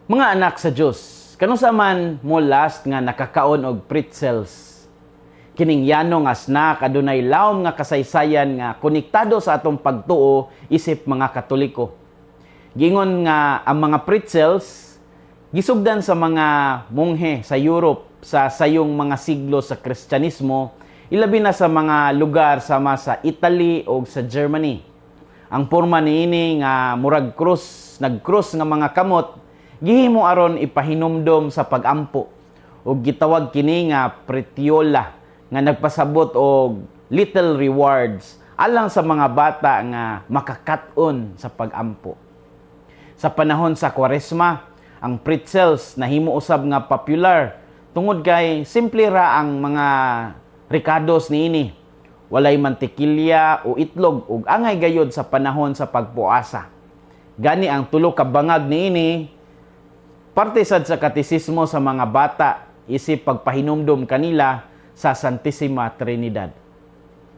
Mga anak sa Dios, kanusa man mo last nga nakakaon og pretzels? Kining yano nga snack adunay lawom nga kasaysayan nga konektado sa atong pagtuo isip mga Katoliko. Giingon nga ang mga pretzels gisugdan sa mga monghe sa Europe sa sayong mga siglo sa Kristyanismo, ilabi na sa mga lugar sama sa Italy o sa Germany. Ang porma niini nga murag krus, nagkrus nga mga kamot, gihimo aron ipahinumdom sa pagampo, ug gitawag kini nga pretiola, nga nagpasabot og little rewards alang sa mga bata nga makakat-on sa pagampo. Sa panahon sa Kwaresma, ang pretzels nahimo usab nga popular tungod kay simple ra ang mga rekados niini. Walay mantikilya o itlog ug angay gayod sa panahon sa pagpuasa. Gani ang tulo ka bangag niini parte sad sa katisismo sa mga bata isip pagpahinumdom kanila sa Santissima Trinidad.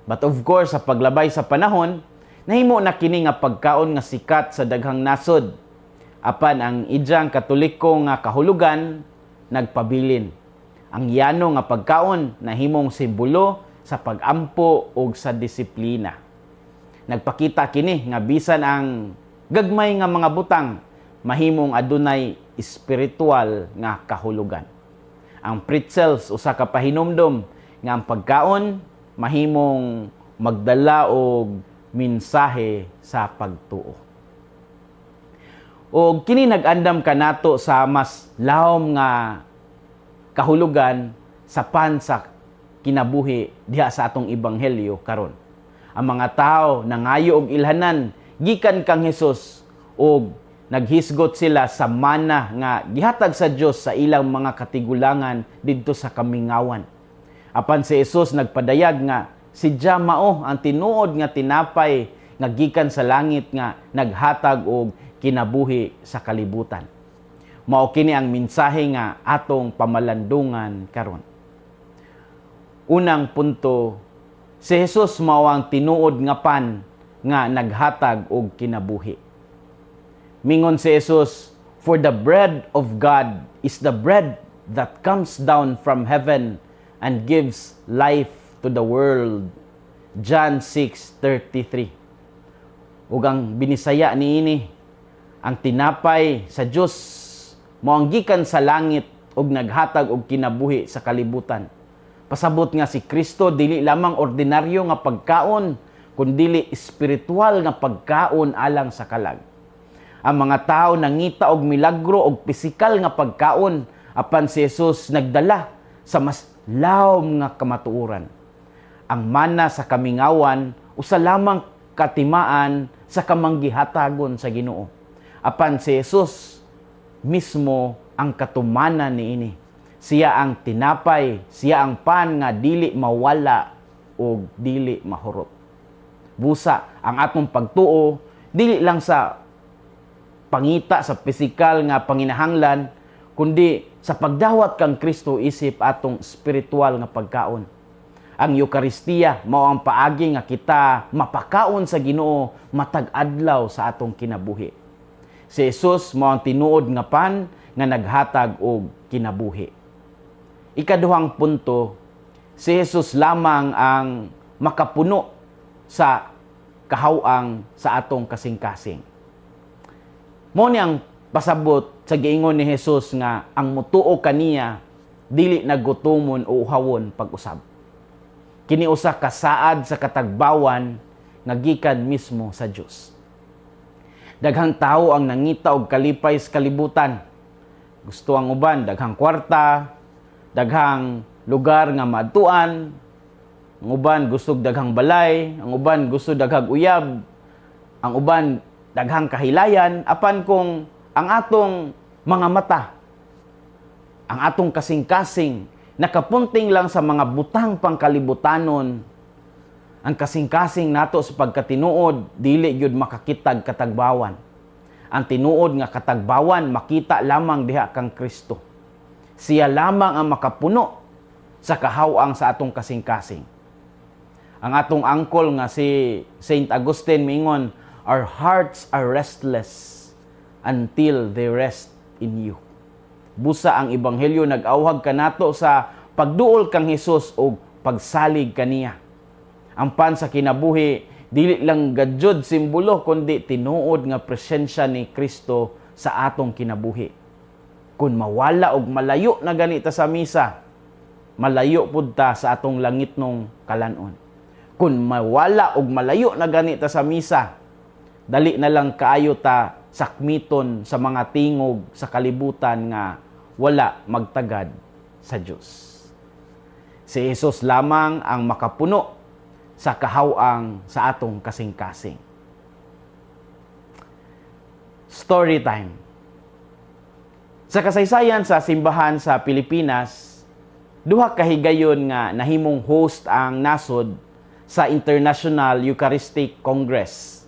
But of course, sa paglabay sa panahon, nahimo na kini nga pagkaon nga sikat sa daghang nasod. Apan ang idyang Katoliko nga kahulugan nagpabilin. Ang yano nga pagkaon nahimong simbolo sa pagampo ug sa disiplina. Nagpakita kini nga bisan ang gagmay nga mga butang mahimong adunay espiritual nga kahulugan. Ang pretzels usa ka pahinumdom nga ang pagkaon mahimong magdala og mensahe sa pagtuo. Og kini nag-andam kanato sa mas lawom nga kahulugan sa pan sa kinabuhi diha sa atong ebanghelyo karon. Ang mga tao nangayo og ilhanan gikan kang Hesus ug naghisgot sila sa mana nga gihatag sa Dios sa ilang mga katigulangan didto sa kamingawan. Apan si Jesus nagpadayag nga siya mao ang tinuod nga tinapay nga gikan sa langit nga naghatag og kinabuhi sa kalibutan. Mao kini ang mensahe nga atong pamalandungan karon. Unang punto, si Jesus mao ang tinuod nga pan nga naghatag og kinabuhi. Mingon si Jesus, "For the bread of God is the bread that comes down from heaven and gives life to the world." John 6:33. Ug ang binisaya niini, ang tinapay sa Dios mao ang gikan sa langit ug naghatag og kinabuhi sa kalibutan. Pasabot nga si Kristo dili lamang ordinaryo nga pagkaon, kundili espiritual nga pagkaon alang sa kalag. Ang mga tao nangita og milagro og pisikal nga pagkaon, apan si Jesus nagdala sa mas lawom nga kamatuoran. Ang mana sa kamingawan usa lamang katimaan sa kamanggihatagon sa Ginoo. Apan si Jesus mismo ang katumanan niini. Siya ang tinapay, siya ang pan nga dili mawala o dili mahurot. Busa ang atong pagtuo dili lang sa pangita sa pisikal nga panginahanglan, kundi sa pagdawat kang Kristo isip atong espiritual nga pagkaon. Ang Eukaristiya mao ang paagi nga kita mapakaon sa Ginoo matag adlaw sa atong kinabuhi. Si Jesus mao ang tinuod nga pan nga naghatag og kinabuhi. Ikaduhang punto, si Jesus lamang ang makapuno sa kahawang sa atong kasing-kasing. Mao ni ang pasabot sa giingon ni Jesus nga ang mutuo kaniya dili na gutomon o uhawon pag-usab. Kini usa ka saad sa katagbawan nga gikan mismo sa Dios. Daghang tawo ang nangita og kalipay sa kalibutan. Gusto ang uban daghang kwarta, daghang lugar nga maadtuan, ang uban gusto og daghang balay, ang uban gusto daghang uyab, ang uban daghang kahilayan. Apan kung ang atong mga mata, ang atong kasing-kasing nakapunting lang sa mga butang pangkalibutanon, ang kasing-kasing nato sa pagkatinuod dili gyud makakitag katagbawan. Ang tinuod nga katagbawan makita lamang diha kang Kristo. Siya lamang ang makapuno sa kahawang sa atong kasing-kasing. Ang atong angkol nga si Saint Augustine mingon, "Our hearts are restless until they rest in you. Busa ang Ebanghelyo nag-awhag kanato sa pagduol kang Hesus og pagsalig kaniya. Ang pan sa kinabuhi dili lang gadyod simbolo kundi tinuod nga presensya ni Kristo sa atong kinabuhi. Kung mawala og malayo na ganita sa misa, malayo pud ta sa atong langitnong kalan-on. Kung mawala og malayo na ganita sa misa, dali na lang kaayo ta sakmiton sa mga tingog sa kalibutan nga wala magtagad sa Dios. Si Jesus lamang ang makapuno sa kahawang sa atong kasing-kasing. Story time. Sa kasaysayan sa simbahan sa Pilipinas, duha ka higayon nga nahimong host ang nasod sa International Eucharistic Congress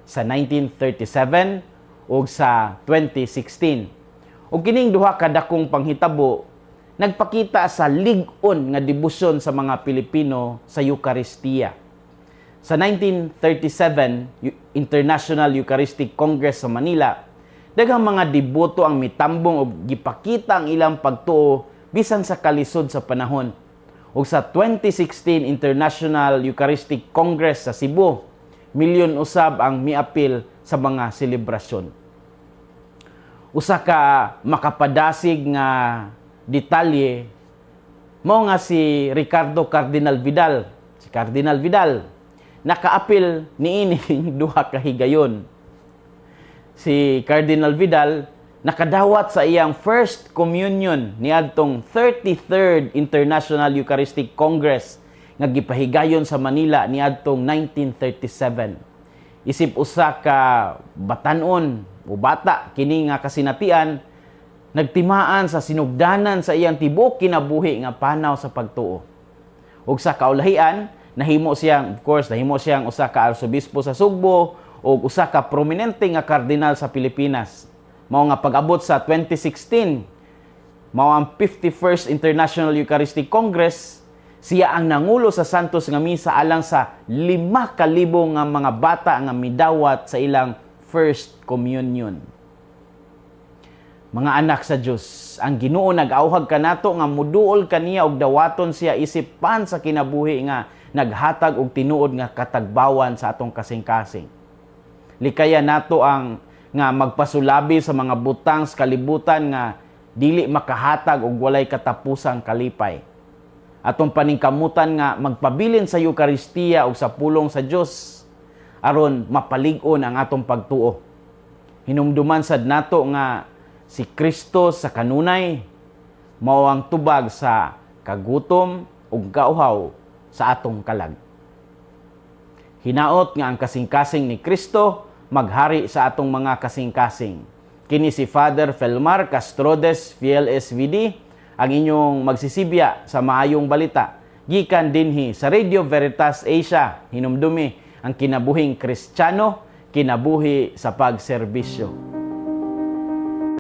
sa 1937 ug sa 2016. Ug kining duha ka dakong panghitabo nagpakita sa lig-on nga debosyon sa mga Pilipino sa Eukaristiya. Sa 1937 International Eucharistic Congress sa Manila, daghang mga deboto ang mitambong og gipakita ang ilang pagtuo bisan sa kalisod sa panahon. Ug sa 2016 International Eucharistic Congress sa Cebu, milyon usab ang miapil sa mga selebrasyon. Usa ka makapadasig nga detalye mao nga si Ricardo Cardinal Vidal, si Cardinal Vidal, nakaapil niining duha ka higayon. Si Cardinal Vidal nakadawat sa iyang first communion niadtong 33rd International Eucharistic Congress nga gipahigayon sa Manila niadtong 1937. Isip usa ka batan-on o bata, kini nga kasinatian nagtimaan sa sinugdanan sa iyang tibuok kinabuhi nga panaw sa pagtuo. Ug sa kaulahian, nahimo siyang, of course, nahimo siyang usa ka arsobispo sa Sugbo ug usa ka prominente nga kardinal sa Pilipinas. Mao nga pag-abot sa 2016, mao ang 51st International Eucharistic Congress, siya ang nangulo sa Santos nga Misa alang sa 5,000 nga mga bata nga midawat sa ilang first communion. Mga anak sa Dios, ang Ginoo nag-awhag kanato nga muduol kaniya og dawaton siya isip pan sa kinabuhi nga naghatag og tinuod nga katagbawan sa atong kasing-kasing. Likaya nato ang nga magpasulabi sa mga butang sa kalibutan nga dili makahatag og walay katapusang kalipay. Atong paningkamutan nga magpabilin sa Eukaristiya ug sa pulong sa Dios aron mapalig-on ang atong pagtuo. Hinumduman sad nato nga si Kristo sa kanunay mao ang tubag sa kagutom ug kauhaw sa atong kalag. Hinaot nga ang kasing-kasing ni Kristo maghari sa atong mga kasing-kasing. Kini si Father Felmar Castrodes, Fiel SVD, ang inyong magsisibya sa maayong balita. Gikan dinhi sa Radio Veritas Asia, hinumdumi ang kinabuhing Kristiyano, kinabuhi sa pagserbisyo.